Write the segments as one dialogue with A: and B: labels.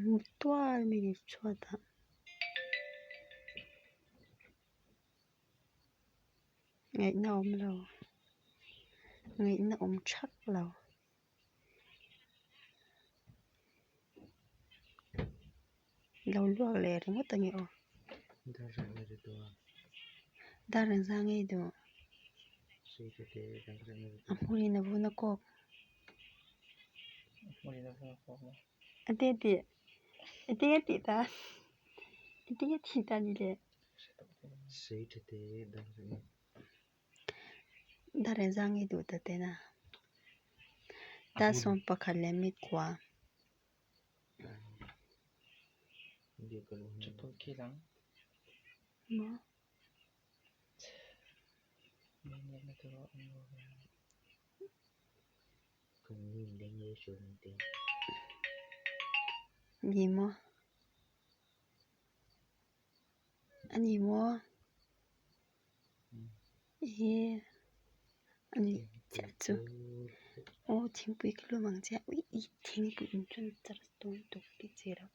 A: mu tual mai a ni chhuatah. Ngaihna awm lo ngaihna awm thak lo. Lo luak leh ringawt a nge aw. Dar an zang ei duh. A hmurin a vun a kawk. A te tih a te tih ta a te tih ta ni le. Dar an zang ei duh ta tena. Dar 11 leh mi kua. Maw? Ni maw? A ni maw? Ehe a ni chiah chu aw thingpui ka lum ang che ui ih thingpui in chuan char dawn tawp tih chi loh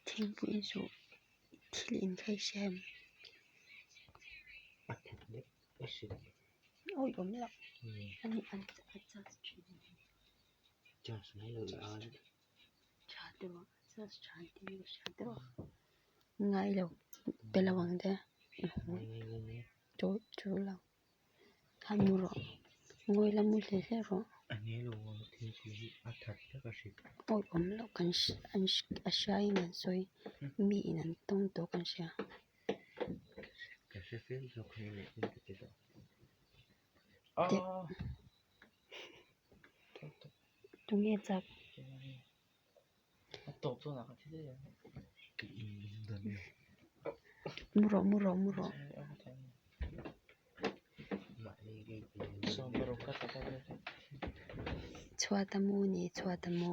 A: thingpui in suh thil in kha i hria em awi awm loh a ni an a charge thin tha deuh a charge tha tih ka hria deuh a. Ngai lo pe lo ang che chu lo khan mu rawh ngawi la mu hle hle rawh awi awm loh kan an a hria in an sawi mi in an tawng tawh kan hria. Tunge chak. Mu rawh mu rawh mu rawh. Chhuat a mu ni chhuat a mu.